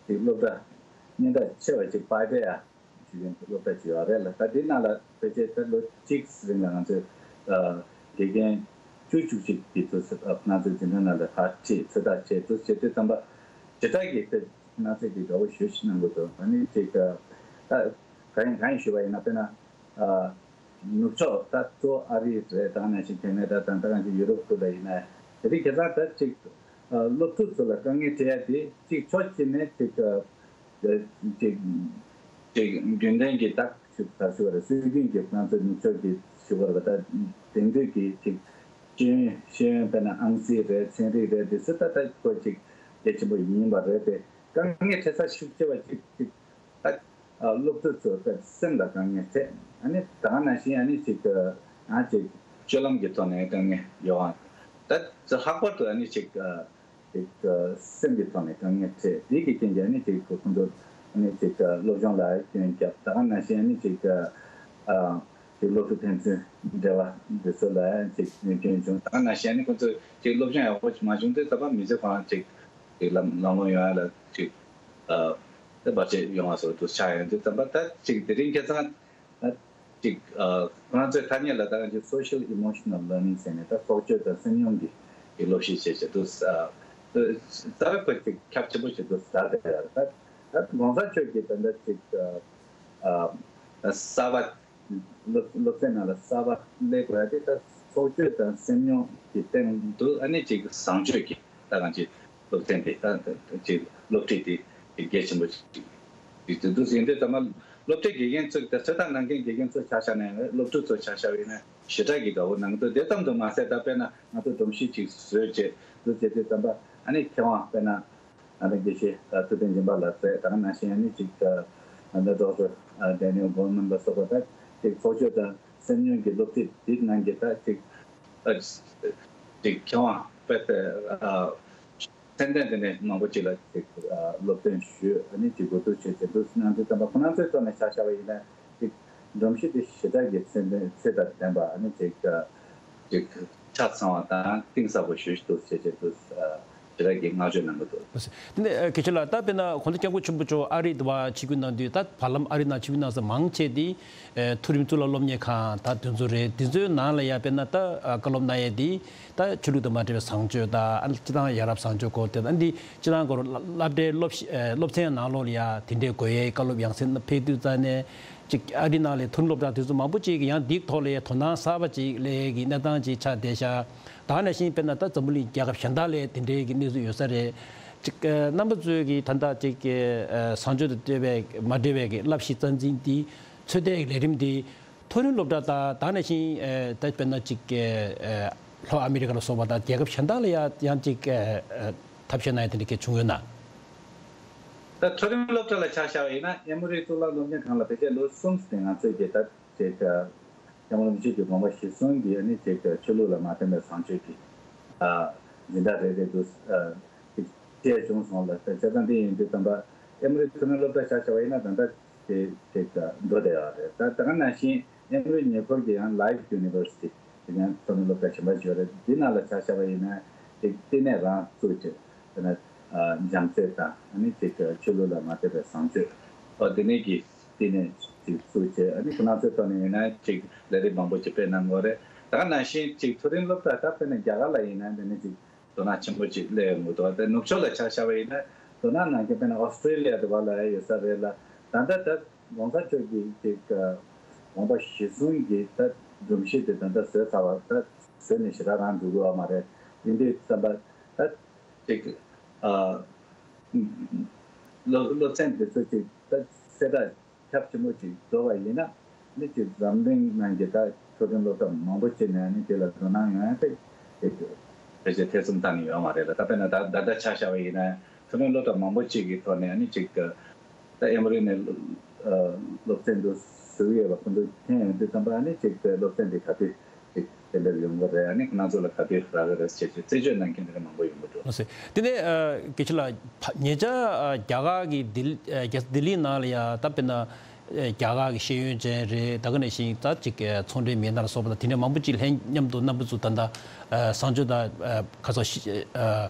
ཅིག་སློབ་གྲྭ་སྙན་གྲགས་ཆེ་བ་ཅིག་པཱ་ཏེ་ཡ་ཞུ་མཁན་སློབ་གྲྭ་ཅིག་ཡོད་རེད་ལ། ད་དེ་ནང་ལ་ཕལ་ཆེར་ད་ལོ་གཅིག་རིང་ལ་ང་ཚོས་ཨ་དགེ་རྒན་བཅུ་བཅུ་གཅིག་དེ་ཚོ་ང་ཚོའི་འཛིན་གྲྭ་ནང་ལ་ཕར་ཁྲིད་ཚོད་ལྟ་བྱས་འདུག་བྱས་དུས་ཙམ་པ་ཇི་ལྟར་གྱི་དཔེ་ང་ཚོས་ཀྱི་དགའ་བོ་ཞེ་པོ་ཞིག་གནང་གི་འདུག་ཨ་ནི་ཅིག་ཨ་ད་གང་ཡིན་གང་ཡིན་ཞུས་པ་ཡིན་ན། དཔེར་ན་ཨ་ནུབ་ཕྱོགས་ད་གཙོ་བོ་ཨ་རི་རེད། ད་ག་ནང་བཞིན་ཁེ་ན་ཌ་དང་ད་ག་ནང་བཞིན་ཡུ་རོབ་ཁུལ་ལ་ཡིན་ན། དེ་རིང་ཁ་སང་ད་ཅིག་ཨ་སློབ་ཕྲུག་ཚོ་ལ་དཀའ་ངལ་འཕྲད་ཡ་དེ་ཅིག་ཕྱོགས་གཅིག་ནས་ཅིག་ཨ་ཅིག་ཅིག་རྒྱུན་ལྡན་གྱི་ད་ཞུ་ད་ཞུ་བ་རེད། སྲོལ་རྒྱུན་གྱི་ང་ཚོ་ནུབ་ཕྱོགས་ཀྱི་ཞུ་བ་རེད། ད་དེང་དུས་ཀྱི་ཅིག་ཤེས་ཡོན་ཤེས་ཡོན་དཔེར་ན་ཨང་རྩིས་རེད། ཚན་རིག་རེད། དེ་ཚོ་ད་ལྟ་ཁོ་ཅིག་གལ་ཆེན་པོ་ཡིན་པ་རེད་དེ། དཀའ་ངལ་འཕྲད་ས་ཤུགས་ཆེ་བ་ཅིག་ཅིག་ད་ཨ་སློབ་ཕྲུག་ཚོ་དཔེ་སེམས་ལ་དཀའ་ངལ་འཕྲད། ཨ་ནི་ད་ག་ནང་བཞིན་ཨ་ནི་ཅིག་ཨ་ཅིག་སྤྱོད་ལམ་གྱི་ཐོག་ནས་དཀའ་ངལ་ཡོང་བ། ད་ལྷག་པར་དུ་ཨ་ནི་ཅིག་ཨ་ཅིག་ཨ་སེམས་ཀྱི་ཐོག་ནས་དཀའ་ངལ་འཕྲད། དེ་གི་རྐྱེན་གྱིས་ཨ་ནི་ཅིག་ཁོ་ཁོང་ཚོ་ཨ་ནི་ཅིག་ཨ་སློབ་སྦྱོང་ལ་སྐྱོན་བརྒྱབ། ད་ག་ནང་བཞིན་ཨ་ནི་ཅིག་ཨ་ཨ་ཅིག་སློབ་ཕྲུག་ཕན་ཚུན་འབྲེལ་བ་འདི་ཚོ་ལ་ཅིག་གནོད་སྐྱོན་བྱུང་། ད་ག་ནང་བཞིན་ཨ་ནི་ཁོང་ཚོ་ཅིག་སློབ་སྦྱོང་ཡག་པོ་ཞིག་མ་བྱུང་དུས་ད་ཕར་མི་ཚེ་ཁོ་རང་ཅིག་ཅིག་ལམ་ལམ་ལྷོང་ཡོང་ཡ་ལ་ཅིག་ཨ་དེ་བར་ཆད་ཡོང་བ་བཟོ་འདུག་ཆགས་ཡོང་དུས་ཙམ་པ། ད་ཅིག་དེ་རིང་ཁ་སང་ད་ ཅིག་ཨ་ཁོ་རང་ཚོའི་ཐ་སྙད་ལ་ད་ག་ཅིག་social emotional learning ཟེར་ནས་ད་ཚོགས་སྤྱོད་དང་སེམས་མྱོང་གི་གི་སློབ་གཞི་བྱས་བྱས་འདུག་ཨ་ད་རེས་ཁོ་ཅིག་ཁྱབ་ཆེན་པོ་ཞིག་འདུག་ཟེར་ཏེ་ད་ད་གོང་ས་མཆོག་གིས་ད་ལྟ་ཅིག་ཨ་ཨ་གསར་པ་སློབ་སློབ་ཚན་ནང་ལ་གསར་པ་སླེབས་དགོས་ཡ་དེ་ད་ཚོགས་སྤྱོད་དང་སེམས་མྱོང་གི་སྟེང་དུ་ཨ་ནི་ཅིག་བཟང་སྤྱོད་ཀྱི་ད་གང་ཅིག་སློབ་ཚན་དེ་ད་ཅིག་སློབ་ཁྲིད་དེ་ཅིག་གལ་ཆེན་པོ་ཅིག་ཅིག་དེ་འདུག་ཟིན་དུས་ད་མ་སློབ་ཁྲིད་དགེ་རྒན་ཚོས་ད་ཚོད་ལྟ་གནང་མཁན་དགེ་རྒན་ཚོ་ཆ་བཞག་ན་ཡང་རེད། སློབ་ཕྲུག་ཚོ་ཆ་བཞག་པ་ཡིན་ན་ཞེ་དྲག་གི་དགའ་བོ་གནང་འདུག་དེ་ཙམ་དུ་མ་ཟད་ད་དཔེར་ན་ང་ཚོ་སྒྲོམ་གཞི་ཅིག་བཟོས་བྱས་འདུག་བྱས་དུས་ཙམ་པ་ཨ་ནི་མཁས་དབང་དཔེར་ན་ཨ་ནི་དགེ་བཤེས་ཐུབ་བསྟན་སྦྱིན་པ་ལགས་ཚོས་ད་ག་ནང་བཞིན་ཨ་ནི་ཅིག་ཨ་ད་ཌོག་ཊར་ཌེ་ནིལ་གོལ་མན་ལ་སོགས་པ་ད་ཅིག་ཚོགས་སྤྱོད་དང་སེམས་མྱོང་གི་སློབ་ཁྲིད་འདི་གནང་གི་ད་ཅིག་ཨ་ཅིག་མཁས་དབང་དཔེ་ད་ཨ། ཚད་ལྡན་དེ་ནས་མང་པོ་ཅིག་ལ་ཅིག་ཨ་སློབ་སྟོན་ཞུས། ཨ་ནི་ཅིག་གོ་བསྡུར་བྱས་བྱས་འདུག་གནང་དུས་ཙམ་པ་ཁོ་རང་ཚོའི་ཐོག་ནས་ཆ་བཞག་པ་ཡིན་ན་ཅིག་སྒྲོམ་གཞི་དེ་ཞེ་དྲག་གི་ཚད་ལྡན་ཚད་དང་ལྡན་པ་ཨ་ནི་ཅིག་ཨ་ཅིག་ཆ་ཚང་བ་དང་གཏིང་ཟབ་པོ་ཞེ་ཅིག་འདུག་ཅེས་བྱས་འདུག་ཨ་ཞེ་དྲག་གི་བསྔགས་བརྗོད་གནང་གི་འདུག་དེ་ནས་ཨ་དགེ་ཆེ་ལགས་ད་དཔེར་ན་གོང་ས་སྐྱབས་མགོན་ཆེན་པོ་མཆོག་ཨ་རི་དུ་བ་ཆིབས་བསྒྱུར་གནང་དུས་ད་བར་ལམ་ཨ་རི་ནང་ཆིབས་བསྒྱུར་གནང་ས་མང་ཆེ་དེ་ཨེ་མཐོ་རིམ་གཙུག་ལག་སློབ་གཉེར་ཁང་ད་དེ་ཚོ་རེད། དེ་ཚོའི་ནང་ལ་ཡ་དཔེར་ན་ད་ཨ་བཀའ་སློབ་གནང་ཡས་དེ་ད་ཆོས་ལུགས་དང་མ་འབྲེལ་བའི་བཟང་སྤྱོད་དང་ཨ་ནི་སྤྱི་བཏང་ཡ་རབས་བཟང་སྤྱོད་སྐོར་དེ་དང་འདི་སྤྱི་བཏང་སྐོར་སློབ་གྲྭའི་སློབ་ཨེ་སློབ་ཚན་ནང་ལོགས་ལ་ཡ་དེ་འདྲའི་དགོས་ཡས་བཀའ་སློབ་ཡང་སེ་ཕེབས་དུས་ཙང་ནས་ཅིག་ཨ་རི་ནང་ལ་མཐོ་རིམ་སློབ་གྲྭ་དེ་ཚོ་མང་པོ་ཅིག་གིས་ཡང་འདིའི་ཐོག་ལ་ཡ་དོ་སྣང་གསར་པ་ཅིག་སླེབས་ཡས་ཀྱི་གནས་སྟངས་ཅིག་ཆགས་བསྡད་ཤག་ད་ག་ནང་བཞིན་དཔེར་ན་ད་འཛམ་བུ་གླིང་རྒྱལ་ཁབ་གཞན་དག་ལ་དེ་འདྲའི་གི་གནས་ཚུལ་ཡོད་ས་རེད། ཅིག་ཨ་རྣམ་པ་ཚོས་ཀྱིས་ད་ལྟ་ཅིག་གི་ཨ་བཟང་སྤྱོད་དང་འབྲེལ་བའི་མ་འབྲེལ་བའི་གི་བསླབ་གཞི་རྩ་འཛིན་འདི་ཚོད་ལྟའི་ལས་རིམ་འདི་མཐོ་རིམ་སློབ་གྲྭ་དང་ད་ག་ནང་བཞིན་ཨ་ད་དཔེར་ན་ཅིག་གི་ཨ་ལྷོ་ཨ་མི་རི་ཀ་ལ་སོགས་པ་དང་རྒྱལ་ཁབ་གཞན་དག་ལ་ཡང་ཡང་ཅིག་ཨ་ཨ་ཐབས་ཤེས་གནང་ཡ་དེ་འདྲ་གི་བྱུང་ཡོད་ན། ད་མཐོ་རིམ་སློབ་གྲྭ་ལ་ཆ་བཞག་པ་ཡིན་ན་ཨེ་མོ་རི་གཙུག་ལག་སློབ་གཉེར་ཁང་ལ་ཕལ་ཆེར་ལོ་གསུམ་ཙམ་ང་ཚོས་ཀྱི་ད་ཅིག་ཨ་སྐྱབས་མགོན་རིན་པོ་ཆེ་གི་དགོངས་པ་གཞིར་བཟུང་གིས་ཨ་ནི་ཅིག་ཆོས་ལུགས་ལ་མ་བརྟེན་པའི་བཟང་སྤྱོད་ཀྱི་ཨ་འཛིན་གྲྭ་རེ་རེ་འདུག་ཨ་ཅིག་བཅས་བྱུང་སོང་ལ། བྱས་ཙང་འདི་ཡིན་དུས་ཙམ་པ་ཨེ་མོ་རི་མཐོ་རིམ་སློབ་གྲྭ་ཆ་བཞག་པ་ཡིན་ན་ད་ལྟ་དེ་ཅིག་འགྲོ་བསྡད་ཡོད་རེད། ད་ད་ག་ནང་བཞིན་ཨེ་མོ་རི་ཉེ་འཁོར་གྱི་ཡང་Life University དེ་ཡང་མཐོ་རིམ་སློབ་གྲྭ་གཞན་པ་ཞིག་ཡོད་རེད། འདི་ནང་ལ་ཆ་བཞག་པ་ཡིན་ན་ཅིག་བསྟི་གནས་རང་བཙུགས་བྱས། དཔེར་ན་ཨ་བྱམས་བརྩེ་དང་ཨ་ནི་ཅིག་ཆོས་ལུགས་ལ་མ་དད་པའི་བཟང་སྤྱོད་ཨ་དེ་ནས་ཀྱི་བསྟི་གནས་ཅིག་བཙུགས་བྱས། ཨ་ནི་ཁོ་རང་ཚོའི་ཐོག་ནས་ཡིན་ན་ཅིག་ལས་རིགས་མང་པོ་ཅིག་སྤེལ་གནང་དགོས་རེད། ད་ག་ནང་བཞིན་ཅིག་མཐོ་རིམ་སློབ་གྲྭ་ད་དཔེར་ན་རྒྱ་གར་ལ་ཡིན་ན་དེ་ནས་ཅིག་དོ་སྣང་ཆེན་པོ་ཅིག་སླེབས་ཡོང་གི་འདུག་དེ་ནུབ་ཕྱོགས་ལ་ཆ་བཞག་པ་ཡིན་ན་དོ་སྣང་གནང་མཁན་དཔེར་ན་ཨོ་སི་ཀྲི་ལི་ཡ་དུ་བ་ལ་ཡོད་ས་རེད་ལ། ད་ལྟ་ད་གོང་ས་མཆོག་གིས་ཅིག་དགོངས་པ་གཞིར་བཟུང་གིས་ད་སྒྲོམ་གཞི་དེ་ད་ལྟ་བཟོས་ཚར་བ་ད་བཟོས་ནས་ཞེ་དྲག་རང་འགྲོ་གི་ཡོད་མ་རེད། ཡིན་དུས་ཙམ་པ་ད་ཅིག་ཨ་སློབ་སློབ་ཚན་དེ་ཚོ་ཅིག་ད་གསལ་བསྒྲགས་ཁྱབ་ཆེན་པོ་ཅིག་བཟོ་བ་ཡིན་ན་ནི་ཅིག་འཛམ་གླིང་ནང་གི་ད་མཐོ་རིམ་སློབ་གྲྭ་མང་པོ་ཅིག་ནས་ནི་དེ་ལ་དོ་སྣང་ཡོང་ཡ་དེ་ཅིག་ཕལ་ཆེར་ཐེ་ཚོམ་གཏན་ནས་ཡོད་མ་རེད་ལ། ད་དཔེར་ན་ད་ད་ལྟ་ཆ་བཞག་པ་ཡིན་ན་མཐོ་རིམ་སློབ་གྲྭ་མང་པོ་ཅིག་གི་ཐོག་ནས་ནི་ཅིག་ད་ཨེ་མོ་རི་ནས་ཨ་སློབ་ཚན་དུ་ཟུག་ཡོད་པ་ཁོ་ཚོས་མཁྱེན་ཡོང་དུས་ཙམ་པ་ནི་ཅིག་དེ་སློབ་ཚན་དེ་ག་དུས་ཅིག་གཏན་འབེབས་ཡོང་གི་རེད། ཨ་ནི་ཁོ་རང་ཚོ་ལ་ག་དུས་རག་གི་རེད་ཅེས་ཀྱི་རྩད་གཅོད་གནང་མཁན་དེ་འདྲ་མང་པོ་ཡོང་གི་འདུག་ཨ་སེ། དེ་ནས་ཨ་དགེ་ཆེ་ལགས་ཕ་ཉེ་ཆར་ཨ་རྒྱ་གར་གྱི་ལྡི་ལི་ཨ་རྒྱ་ལྡི་ལི་ནང་ལ་ཡ་ད་དཔེར་ན་ཨ་རྒྱ་གར་གྱི་ཤེས་ཡོན་ཅན་རེད། ད་ག་ནང་བཞིན་ད་ཅིག་ཨ་ཚོང་འབྲེལ་མི་སྣ་ལ་སོགས་པ་དང་དེ་འདྲ་མང་པོ་ཅིག་ལྷན་མཉམ་དུ་རྣམ་པ་ཚོ་ད་ལྟ་ཨ་བཟང་སྤྱོད་དང་ཨ་ཁ་སང་ཤི་ཨ།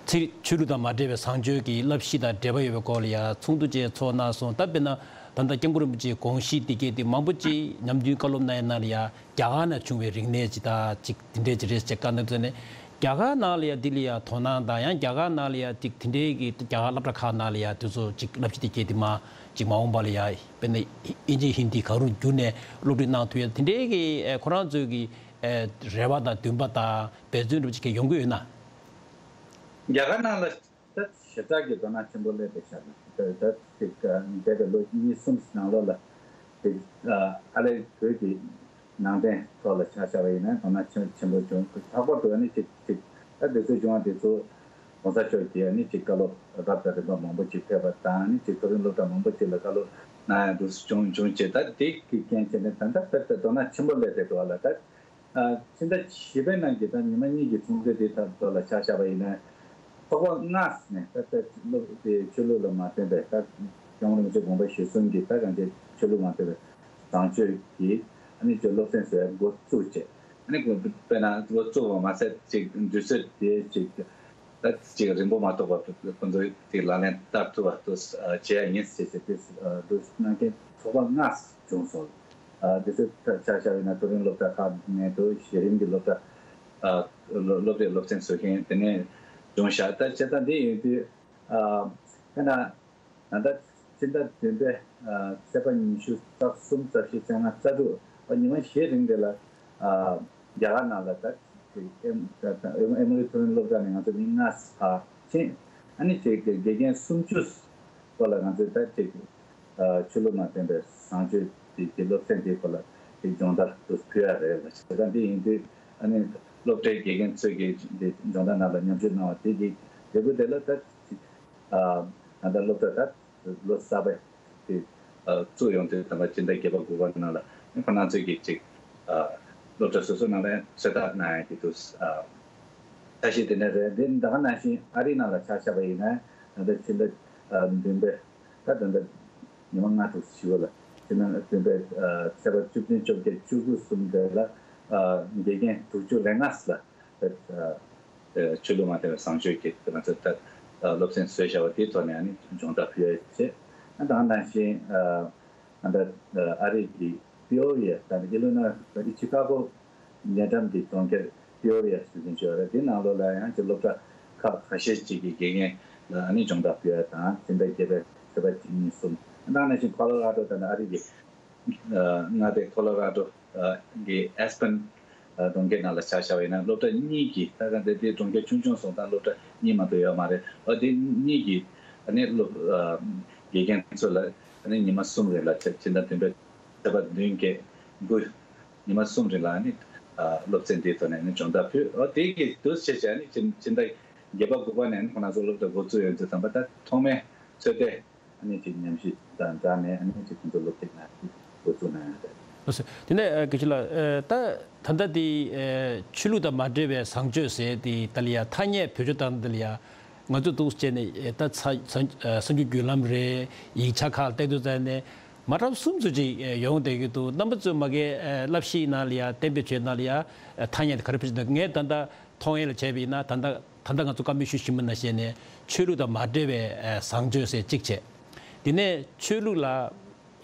ཚིག་ཆོས་ལུགས་དང་མ་འབྲེལ་བའི་བཟང་སྤྱོད་ཀྱི་བསླབ་གཞི་དང་འབྲེལ་བ་ཡོད་པའི་སྐོར་ལ་ཡང་ཚོགས་འདུ་ཅིག་ཚོགས་གནང་སོང་། ད་དཔེར་ན་ད་ལྟ་སྐྱབས་མགོན་རིན་པོ་ཆེའི་དགོངས་གཞི་འདི་གས་དེ་མང་པོ་ཅིག་ཉམས་རྒྱུན་བཀའ་སློབ་གནང་ཡ་ནང་ལ་ཡང་རྒྱ་གར་ནས་བྱུང་བའི་རིག་གནས་ཅིག་དང་ཅིག་དེ་འདྲས་ཅིག་རེད་ཅེས་བཀའ་གནང་དོན་ནས་རྒྱ་གར་ནང་ལ་ཡང་འདི་ལ་ཡང་དོ་སྣང་དང་ཡང་རྒྱ་གར་ནང་ལ་ཡང་ཅིག་དེ་འདྲས་ཀྱི་རྒྱ་གར་སློབ་གྲྭ་ཁག་ནང་ལ་ཡང་དེ་ཚོ་ཅིག་བསླབ་གཞི་འདི་གས་དེ་མ་ཅིག་མ་འོངས་པ་ལ་ཡང་དཔེར་ན་ཨིན་ཇི་ཧིན་དི་གང་རུང་བསྒྱུར་ནས་སློབ་ཁྲིད་གནང་ཐུབ་ཡ་དེ་འདྲས་ཀྱི་ཨེ་ཁོ་རང་ཚོའི་གི་ཨེ་རེ་བ་དང་འདུན་པ་དང་འབད་བརྩོན་འདྲ་པོ་ཅིག་གས་ཡོང་གི་ཡོད་ན། རྒྱ་གར་ནང་ལ་ད་ཞེ་དྲག་གི་དོ་སྣང་ཆེན་པོ་སླེབས་པའི་ཆ་ནས་ད་ད་ཅིག་འདས་པའི་ལོ་གཉིས་གསུམ་ནང་ལོགས་ལ་ཅིག་ཨ་ལས་བོད་ཀྱི་ནང་བསྟན་ཐོག་ལ་ཆ་བཞག་པ་ཡིན་ན་དོ་སྣང་ཆེན་ཆེན་པོ་བྱུང་། ལྷག་པར་དུ་ཨ་ནི་ཅིག་ཅིག་ད་དེ་ཚོ་བྱུང་བ་དེ་ཚོ་གོང་ས་མཆོག་གིས་ཨ་ནི་ཅིག་བཀའ་སློབ་རབ་དང་རིམ་པ་མང་པོ་ཅིག་ཕེབས་པ་དང་ཨ་ནི་ཅིག་མཐོ་རིམ་སློབ་གྲྭ་མང་པོ་ཅིག་ལ་བཀའ་སློབ་གནང་ཡ་འདུག་བྱུང་བྱུང་བྱས། ད་དེ་གི་རྐྱེན་བྱས་ནས་ད་ལྟ་ད་ལྟ་དོ་སྣང་ཆེན་པོ་སླེབས་བསྡད་འདུག་བ་ལ། ད་ཨ་ཕྱི་ཟླ་བཞི་པའི་ནང་གི་ད་ཉི་མ་གཉིས་ཀྱི་ཚོགས་འདུ་དེ་ཐོག་ལ་ཆ་བཞག་པ་ཡིན་ན། ཚོགས་པ་ལྔ་ནས་ད་ལྟ་སློབ་དེ་ཆོས་ལུགས་ལ་མ་བརྟེན་པའི་ད་སྐྱབས་མགོན་རིན་པོ་ཆེ་དགོངས་པ་གཞིར་བཟུང་གིས་ད་གང་ཅི་ཆོས་ལུགས་མ་བརྟེན་པའི་བཟང་སྤྱོད་ཀྱི་ཨ་ནི་ཅིག་སློབ་ཚན་བཟོ་ཡ་འགོ་བཙུགས་བྱས། ཨ་ནི་དཔེར་ན་འགོ་བཙུགས་པ་མ་ཟད་ཅིག་དུས་ཚོད་དེ་ཅིག་ད་ཅིག་རིང་པོ་མ་གཏོགས་པར་ཁོང་ཚོས་དེ་ལག་ལེན་བསྟར་ཐུབ་པ་དུ་བྱེད་ཡ་ཡིན་ཟེར་ཟེར་དེ་འདུག་གནང་མཁན་ཚོགས་པ་ལྔ་བྱུང་སོང་། ཨ་དེ་ཚོ་ཆ་བཞག་ཡིན་ན་མཐོ་རིམ་སློབ་གྲྭ་ཁག་ནས་དུ་གཞི་རིམ་གྱི་སློབ་གྲྭ་ཨ་སློབ་སློབ་གྲྭའི་སློབ་ཚན་བཟོ་མཁན་དེ་ནས་བྱུང་ཤག་ད་བྱས་ཙང་འདི་ཡིན་དུས་ཨ་དཔེར་ན་ད་ལྟ་ཕྱི་ཟླ་བདུན་པའི་ཨ་ཚེས་པ་ཉི་ཤུ་རྩ་གསུམ་རྩ་བཞི་ཚེས་ལྔ་རྩ་དྲུག་ཨ་ཉི་མ་བཞི་རིང་དེ་ལ་ཨ་རྒྱ་གར་ནང་ལ་ད་ཨེ་མོ་རི་མཐོ་རིམ་སློབ་གྲྭ་ནས་ང་ཚོ་མི་ལྔ་ཕར་ཕྱིན། ཨ་ནི་ཅིག་དགེ་རྒན་སུམ་ཅུ་སྐོར་ལ་ང་ཚོས་ད་ཅིག་ཨ་ཆོས་ལུགས་མ་བསྟན་པའི་བཟང་སྤྱོད་ཀྱི་ཀྱི་སློབ་ཚན་དེའི་སྐོར་ལ་ཅིག་སྦྱོང་བརྡར་དུ་ཕུལ་ཡ་རེད་ལ། བྱས་ཙང་འདི་ཡིན་དུས་ཨ་ནི་སློབ་གྲྭའི་དགེ་རྒན་ཚོས་ཀྱི་འདི་སྦྱོང་བརྡར་ནང་ལ་མཉམ་ཞུགས་གནང་བ་དེ་གི་འབྲས་བུ་དེ་ལ་ད་ཅིག་ཨ་ད་ལྟ་སློབ་གྲྭ་ད་ལོ་གསར་པ་དེ་ཨ་བཙུགས་ཡོང་དུས་ད་ལྟ་སྤྱི་ཟླ་བརྒྱད་པ་དགུ་པ་ནང་ལ་ཁོ་རང་ཚོས་ཀྱི་ཅིག་ཨ་སློབ་གྲྭ་སོ་སོ་ནང་ལ་ཚོད་ལྟ་གནང་ཡ་གི་འདུག་ཨ་ཁ་ཤས་དེ་འདྲ་རེད། འདི་ད་ག་ནང་བཞིན་ཨ་རི་ནང་ལ་ཆ་བཞག་པ་ཡིན་ན་ད་ལྟ་ཕྱི་ཟླ་ཨ་བདུན་པའི་ད་ད་ལྟ་ཉི་མ་ལྔ་དྲུག་ཞིག་ལ་ཕྱི་ཟླ་བདུན་པའི་ཨ་ཚེས་པ་བཅུ་བདུན་བཅོ་བརྒྱད་བཅུ་དགུ་གསུམ་དེ་ལ་ཨ་དགེ་རྒན་དྲུག་ཅུ་རེ་ལྔ་ལ་ཨ་ཆོས་ལུགས་མ་བསྟན་པའི་བཟང་སྤྱོད་ཀྱི་ང་ཚོ་ད་ཨ་སློབ་ཚན་བཟོས་བཞག་པ་དེའི་ཐོག་ནས་ཨ་ནི་སྦྱོང་བརྡར་ཕུལ་ཡ་བྱས། ཨ་ད་ག་ནང་བཞིན་ཨ། ད་ལྟ་ཨ་རི་གི་པི་ཨོ་ཨི་ད་ལྟ་ཨི་ལི་ནོས་ཆི་ཀ་གོ་ཉེ་འགྲམ་གྱི་གྲོང་ཁྱེར་པི་ཨོ་ཨི་ཞེས་པའི་ཅིག་ཡོད་རེད། དེ་ནང་ལོགས་ལ་ཡང་ཅིག་སློབ་གྲྭ་ཁག་ཁ་ཤས་ཅིག་གི་དགེ་རྒན་ལ་ཨ་ནི་སྦྱོང་བརྡར་ཕུལ་ཡ་དང་ཕྱི་ཟླ་བརྒྱད་པའི་ཚེས་པ་གཅིག་གཉིས་གསུམ། ད་ནང་བཞིན་ཁོ་ལོ་ར་ཌོ་ད་ལྟ་ཨ་རི་གི་མངའ་སྡེ་ཁོ་ལོ་ར་ཌོ་གི་ཨེས་པན་གྲོང་ཁྱེར་ནང་ལ་ཆ་བཞག་པ་ཡིན་ན་སློབ་གྲྭ་གཉིས་ཀྱི་ད་ལྟ་དེ་དེ་གྲོང་ཁྱེར་ཆུང་ཆུང་སོང་ཙང་སློབ་གྲྭ་གཉིས་མ་གཏོགས་ཡོད་མ་རེད། ཨ་དེ་གཉིས་ཀྱི་ཨ་ནི་སློབ་དགེ་རྒན་ཚོ་ལ་ཨ་ནི་ཉི་མ་གསུམ་རིང་ལ་ཕྱི་ཟླ་བདུན་པའི་ཚེས་པ་བདུན་བརྒྱད་དགུ་ཉི་མ་གསུམ་རིང་ལ་ཨ་ནི་ཨ་སློབ་ཚན་འདིའི་ཐོག་ནས་ཨ་ནི་སྦྱོང་བརྡར་ཕུལ། ཨོ་དེ་གི་དུས་ཆེ་ཆེ་ཨ་ནི་ཕྱི་ཕྱི་ཟླ་བརྒྱད་པ་དགུ་པ་ནས་ཨ་ནི་ཁོང་རྣམ་ཚོ་སློབ་གྲྭ་འགོ་བཙུགས་ཡོང་དུས་ཙམ་པ་ད་ཐོག་མའི་ཚོད་ལྟའི་ཨ་ནི་ཅིག་ཉམས་ཞིབ་དང་སྦྲགས་ནས་ཨ་ནི་ཅིག་ཁོང་ཚོ་སློབ་ཁྲིད་གནང་འགོ་བཙུགས་གནང་ཡོད་རེད། ལགས་སོ། དེ་ནས་ཨ་དགེ་བཤེས་ལགས་ཨ་ད་ད་ལྟ་དེ་ཨ་ཆོས་ལུགས་དང་མ་འབྲེལ་བའི་བཟང་སྤྱོད་ཟེར་དེ་ད་ལ་ཡ་ཐ་སྙད་བེད་སྤྱོད་བཏང་ད་ལ་ཡ། ང་ཚོ་འདུག་སེ་བྱས་ནས་ད་ཚ་ཚ་གསར་འགྱུར་བརྒྱུད་ལམ་རེད། ཡིག་ཆ་ཁག་ལ་བལྟས་དུས་ཙམ་ནས་མ་འདྲ་བ་གསུམ་ཚོ་ཅིག་ཡོང་བསྡད་ཀྱི་འདུག་རྣམ་པ་ཚོས་མ་གི་བསླབ་གཞིའི་ནང་ལ་ཡ་གཏན་འབེབས་བྱས་ནང་ལ་ཡ་ཐ་སྙད་དེ་ག་རེ་བེད་སྤྱོད་འདུག་ངས་ད་ལྟ་མཐོང་ཡས་ལ་བྱས་པ་ཡིན་ན་ད་ལྟ་ད་ལྟ་ང་ཚོ་བཀའ་མོལ་ཞུ་བཞིན་པ་ནང་བཞིན་ནས་ཆོས་ལུགས་དང་མ་འབྲེལ་བའི་བཟང་སྤྱོད་ཟེར་གཅིག་བྱས། དེ་ནས་ཆོས་ལུགས་ལ་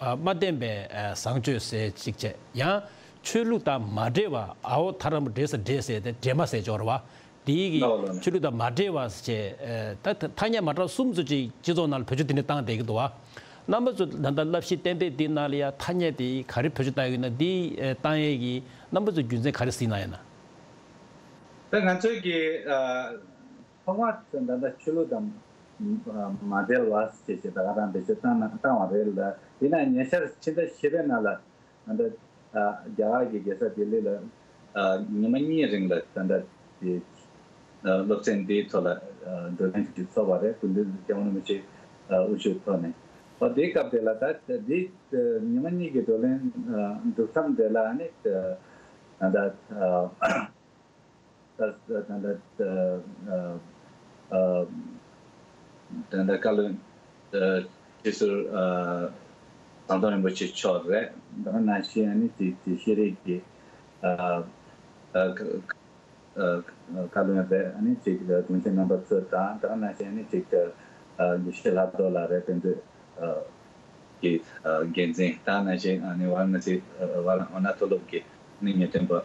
མ་བརྟེན་པའི་བཟང་སྤྱོད་ཟེར་གཅིག་བྱས། ཡང་ཆོས་ལུགས་དང་མ་འབྲེལ་བ་ཨའོ་ཐ་རམ་འབྲེལ་ས་འབྲེལ་ཟེར་ཏེ་འབྲེལ་མ་ཟེར་ཅིག་ཡོད་རེད་བ། དེའི་གི་ལགས་ལགས། ཆོས་ལུགས་དང་མ་འབྲེལ་བ་ཞེས་ད་ཐ་སྙད་མ་འདྲ་གསུམ་ཚོ་ཅིག་སྤྱི་ཚོགས་ནང་ལ་བེད་སྤྱོད་དེ་འདྲ་བཏང་བསྡད་ཀྱི་འདུག་བ། རྣམ་པ་ཚོ་ད་ལྟ་བསླབ་གཞི་གཏན་འབེབས་འདི་ནང་ལ་ཡ་ཐ་སྙད་དེ་ག་རེ་བེད་སྤྱོད་བཏང་ཡོད་ན་འདི་བཏང་ཡས་ཀྱི་རྣམ་པ་ཚོ་རྒྱུ་མཚན་ག་རེ་གཟིགས་གནང་ཡོད་ན། ད་ང་ཚོས་ཀྱི་ཐོག་མར་ད་ལྟ་ཆོས་ལུགས་དང་མ་འབྲེལ་བ་ཞེས་བྱས་ད་ག་རང་བེད་སྤྱོད་བཏང་ན་བཏང་བ་རེད་ལ། ཡིན་ན་ཉེ་ཆར་ཕྱི་ཟླ་བཞི་པའི་ནང་ལ། ད་ལྟ་ཨ་རྒྱ་གར་གྱི་རྒྱལ་ས་ལྡི་ལི་ལ་ཨ་ཉི་མ་གཉིས་རིང་ལ་ད་ལྟ་དེ་ཨ་སློབ་ཚན་འདིའི་ཐོག་ལ་ཨ་བགྲོ་གླེང་ཞིག་ཚོགས་པ་རེད། སྐུ་མདུན་སྐྱབས་མགོན་རིན་པོ་ཆེ་ཨ་དབུ་བཞུགས་ཐོག་ནས། ཨོ་དེའི་སྐབས་དེ་ལ་ད་འདི་ཉི་མ་གཉིས་ཀྱི་བགྲོ་གླེང་ཨ་གྲུབ་མཚམས་དེ་ལ་ཨ་ནི་ད་ལྟ་ཨ། ད་ད་ད་ད་ད་ད་བཀའ་བློན་ཨ་སྤྱི་ཟུར་ཨ་ཟམ་གདོང་རིན་པོ་ཆེ་མཆོག་རེད། ད་ག་ནང་བཞིན་ཨ་ནི་ཅིག་ཅིག་ཤེས་རིག་གི་ཨ་ཨ་ཨ་བཀའ་བློན་རེད། ཨ་ནི་ཅིག་དྲུང་ཆེ་རྣམ་པ་ཚོ་དང་ད་ག་ནང་བཞིན་ཨ་ནི་ཅིག་ཨ་དགེ་བཤེས་ལྷག་རྡོར་ལགས་རེད། དཔེ་མཛོད་ཨ། གི་འགན་འཛིན་དང་ནང་བཞིན་ཨ་ནི་ཝཱ་ར་ཎ་སི་ཝཱ་ར་ཝཱ་ཎ་མཐོ་སློབ་ཀྱི་ནི་ངེས་སྟོན་པ་ཨ་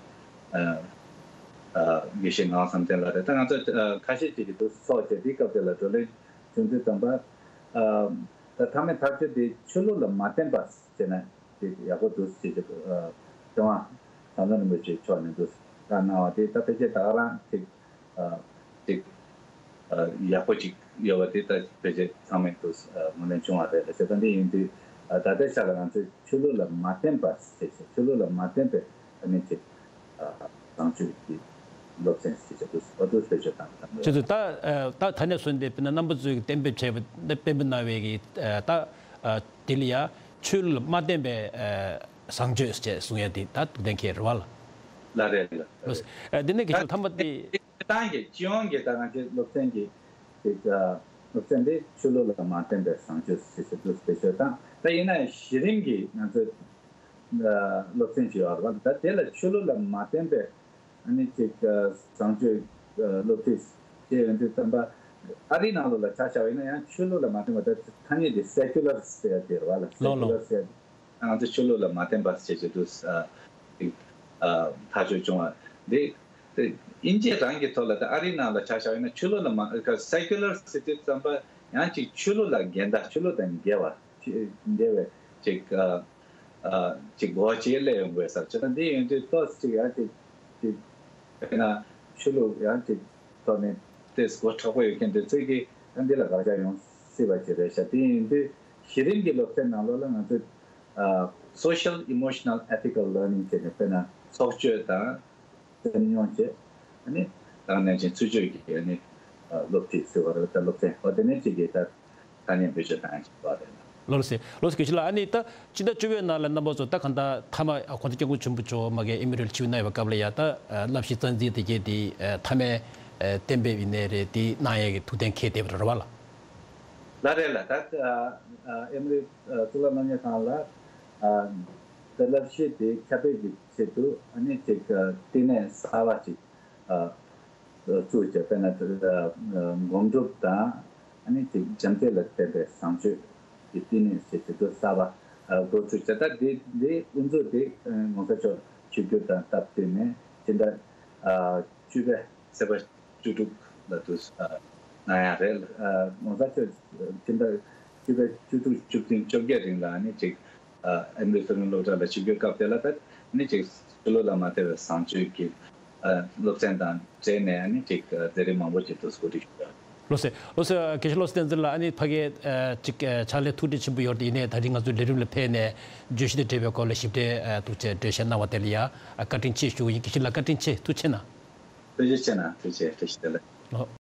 ཨ་དགེ་བཤེས་ངག་དབང་བསམ་གཏན་ལགས་རེད། ད་ང་ཚོ་ཨ་ཁ་ཤས་ཅིག་གིས་འདུག་ཚོགས་བྱས་དེའི་སྐབས་དེ་ལ་བགྲོ་གླེང་བྱུང་དུས་ཙམ་པ་ཨ་ད་མཐའ་མའི་ཐག་གཅོད་དེ་ཆོས་ལུགས་ལ་མ་བརྟེན་པ་བྱས་ན་ཅིག་ཡག་པོ་འདུག་ཅེས་ཨ་སྐྱོང་བ་ཟམ་གདོང་རིན་པོ་ཆེ་མཆོག་ནས་འདུག་བཀའ་གནང་བ་དེ་ད་ཕལ་ཆེར་ད་ག་རང་ཅིག་ཨ་ཅིག་ཨ་ཡག་པོ་ཅིག་ཡོད་པ་དེ་ད་ཕལ་ཆེར་ཚང་མས་དུ་ཨ་ངོས་ལེན་བྱུང་བ་རེད་ལ། བྱས་ཙང་འདི་ཡིན་དུས་ཨ་ད་ལྟའི་ཆ་ལ་ང་ཚོས་ཆོས་ལུགས་ལ་མ་བརྟེན་པ་ཞེས་བྱ་ཆོས་ལུགས་ལ་མ་བརྟེན་པའི་ཨ་ནི་ཅིག་ཨ་བཟང་སྤྱོད་ཀྱི་སློབ་ཚན་ཞེས་བྱ་དུས་ཨ་དུས་བེད་སྤྱོད་བཏང་བཏང་ཁྱེད་ཚོས་ད་ཨ་ད་ད་ནས་བཟུང་སྟེ་དཔེར་ན་རྣམ་པ་ཚོས་གཏན་འབེབས་བྱས་པ་གཏན་འབེབས་གནང་བའི་གི་ཨ་ད་ཨ་དེ་ལ་ཡ་ཆོས་ལུགས་ལ་མ་བརྟེན་པའི་ཨ་བཟང་སྤྱོད་ཅེས་གསུང་ཡ་དེ་ད་ཐུགས་གཏན་འཁེལ་རེད་བ་ལ། ལ་རེད་ལ། ལགས་སོ། ཨ་དེ་ནས་དགེ་བཤེས་ལགས་མཐའ་མ་དེ། སྤྱིར་བཏང་གི་སྤྱི་ཡོངས་ཀྱི་ད་ང་ཚོའི་སློབ་ཚན་གྱི་ཅིག་ཨ་སློབ་ཚན་དེ་ཆོས་ལུགས་ལ་མ་བརྟེན་པའི་བཟང་སྤྱོད་ཞེས་པའི་དུས་བེད་སྤྱོད་དང་། ད་ཡིན་ན་ཡང་གཞི་རིམ་གྱི་ང་ཚོའི་ཨ་སློབ་ཚན་ཅིག་ཡོད་རེད་བ། ད་དེ་ལ་ཆོས་ལུགས་ལ་མ་བརྟེན་པའི་ཨ་ནི་ཅིག་ཨ་བཟང་སྤྱོད་ཨ་སློབ་ཁྲིད་ཅེས་ཡོང་དུས་ཙམ་པ་ཨ་རིའི་ནང་ལོགས་ལ་ཆ་བཞག་པ་ཡིན་ན་ཡང་ཆོས་ལུགས་ལ་མ་བརྟེན་པ་ད་ཐ་སྙད་དེ་སེ་ཀུ་ལར་ཟེར་ཡ་དེ་རེད་བ་ལ། ལགས་ལགས། སེ་ཀུ་ལར་ཟེར་ཡ་དེ། ང་ཚོ་ཆོས་ལུགས་ལ་མ་བརྟེན་པ་བྱེད་ཀྱི་འདུག་ཨ་ཨ་ཐག་གཅོད་བྱུང་བ་འདི། དེ་དབྱིན་ཇི་རང་གི་ཐོག་ལ་ད་ཨ་རིའི་ནང་ལ་ཆ་བཞག་ཡིན་ན་ཆོས་ལུགས་ལ་མ་ཀ་སེ་ཀུ་ལར་ཟེར་དུས་ཙམ་པ་ཡང་ཅིག་ཆོས་ལུགས་ལ་འགལ་ཟླ་ཆོས་ལུགས་དང་འགལ་བ་ཅིག་འགལ་བའི་ཅིག་ཨ་ཨ་ཅིག་སྒོ་ཅིག་སླེབས་ཡོང་དགོས་ས་བྱས་ན་འདི་ཡིན་དུས་ཏོག་ཙམ་ཅིག་ཡང་ཅིག་ཅིག་དཔེར་ན་ཆོས་ལུགས་ཡང་ཅིག་ཐོག་ནས་ཏོག་ཙམ་སྒོ་དྲག་པོ་ཡོད་མཁན་དེ་ཚོས་ཀྱིས་ཡང་འདི་ལ་དགག་བྱ་ཡོང་སྲིད་པ་ཅིག་རེད་ཤག་དེ་ཡིན་དུས་གཞི་རིམ་གྱི་སློབ་ཚན་ནང་ལོགས་ལ་ང་ཚོས་ཨ་social emotional ethical learning བྱས་ནས་དཔེར་ན་ཚོགས་སྤྱོད་དང་། སེམས་མྱོང་བཅས། ཨ་ནི་ད་ག་ནང་བཞིན་ཚུལ་འཆོས་ཀྱི་ཨ་ནི་ཨ་སློབ་ཁྲིད་ཟེར་བ་རེད་ད་སློབ་ཚན་འོ་དེ་ནས་གཅིག་གིས་ད་ཐ་སྙད་བེད་སྤྱོད་བཏང་ཡག་ཅིག་ཡོད་རེད་ལ། ལགས་སོ། ལགས་སོ་དགེ་བཤེས་ལགས། ཨ་ནི་ད་སྤྱི་ཟླ་བཅུ་པའི་ནང་ལ་རྣམ་པ་ཚོ་ད་གང་ལྟར་མཐའ་མ་ཨ་གོང་ས་སྐྱབས་མགོན་ཆེན་པོ་མཆོག་མ་གི་ཨེ་མི་རི་ལ་ཆིབས་གནང་བའི་སྐབས་ལ་ཡ་ད་ཨ་བསླབ་གཞི་རྩ་འཛིན་དེ་གའི་དེ་ཨ་མཐའ་མའི་ཨ་གཏན་འབེབས་ཡིན་ནའི་རེད་དེ་གནང་ཡག་གི་ཐུགས་གཏན་འཁེལ་བསྡད་པ་རེད་བ་ལགས། ལགས་རེད་ལགས། ད་ཨ་ཨ་ཨེ་མི་རི་ཨ་གཙུག་ལག་སློབ་གཉེར་ཁང་ལ་ཨ་ད་བསླབ་གཞི་དེ་ཁྱབ་སྤེལ་གྱི་ཆེད་དུ་ཨ་ནི་ཅིག་ཨ་བསྟི་གནས་གསར་པ་ཅིག་ཨ་བཙུགས་བྱས་དཔེར་ན་ཨ་སྒོམ་སྒྲུབ་དང་ཨ་ནི་ཅིག་བྱམས་བརྩེ་ལ་བརྟེན་པའི་བཟང་སྤྱོད་ཀྱི་བསྟི་གནས་ཟེར་དེ་ཚོ་གསར་པ་ཨ་འགོ་ཚུགས་བྱས། ད་དེ་དེ་དབུ་འཛུགས་དེ་ཨ་༸གོང་ས་མཆོག་ཆིབས་བསྒྱུར་དང་སྟབས་བསྟུན་ནས་སྤྱི་ཟླ་ཨ་བཅུ་པའི་ཚེས་པ་བཅུ་དྲུག་ལ་དུ་ཨ་གནང་ཡག་རེད། ཨ་༸གོང་ས་མཆོག་སྤྱི་ཟླ་བཅུ་པའི་བཅུ་དྲུག་བཅུ་བདུན་བཅོ་བརྒྱད་རིང་ལ་ཨ་ནི་ཅིག་ཨ་ཨེ་མི་རི་མཚོ་སྔོན་སློབ་གྲྭ་ལ་ཆིབས་བསྒྱུར་སྐབས་དེ་ལ་ད་ཨ་ནི་ཅིག་ཆོས་ལུགས་ལ་མ་བརྟེན་པའི་བཟང་སྤྱོད་ཀྱི་ཨ་སློབ་ཚན་དང་འབྲེལ་ནས་ཨ་ནི་ཅིག་ཨ་མཛད་རིམ་མང་པོ་ཅིག་ཏུ་གོ་སྒྲིག་ཞུས་ཡོད། ལགས་སོ། ལགས་སོ། དགེ་བཤེས་བློ་བཟང་བསྟན་འཛིན་ལགས། ཨ་ནི་ཕ་གིའི་ཨ་ཅིག་ཨ་ཕྱག་ལས་ཐུགས་འདྲིས་ཆེན་པོ་ཡོད་དེ་ཡིན་ནའི་ད་རིང་ང་ཚོའི་ལས་རིམ་ལ་ཕེབས་ནས་བརྗོད་གཞི་དང་འབྲེལ་བའི་སྐོར་ལ་ཞིབ་ཕྲའི་ཨ་ཐུགས་རྗེ་འགྲེལ་བཤད་གནང་བ་དེ་ལ་ཡ་ཨ་བཀའ་དྲིན་ཆེ་ཞུ་གི་ཡིན། དགེ་བཤེས་ལགས་བཀའ་དྲིན་ཆེ། ཐུགས་རྗེ་ཆེ་གནང་། ཐུགས་རྗེ་ཆེ་གནང་། ཐུགས་རྗེ་ཆེ། བཀྲ་ཤིས་བདེ་ལེགས། ཨོ།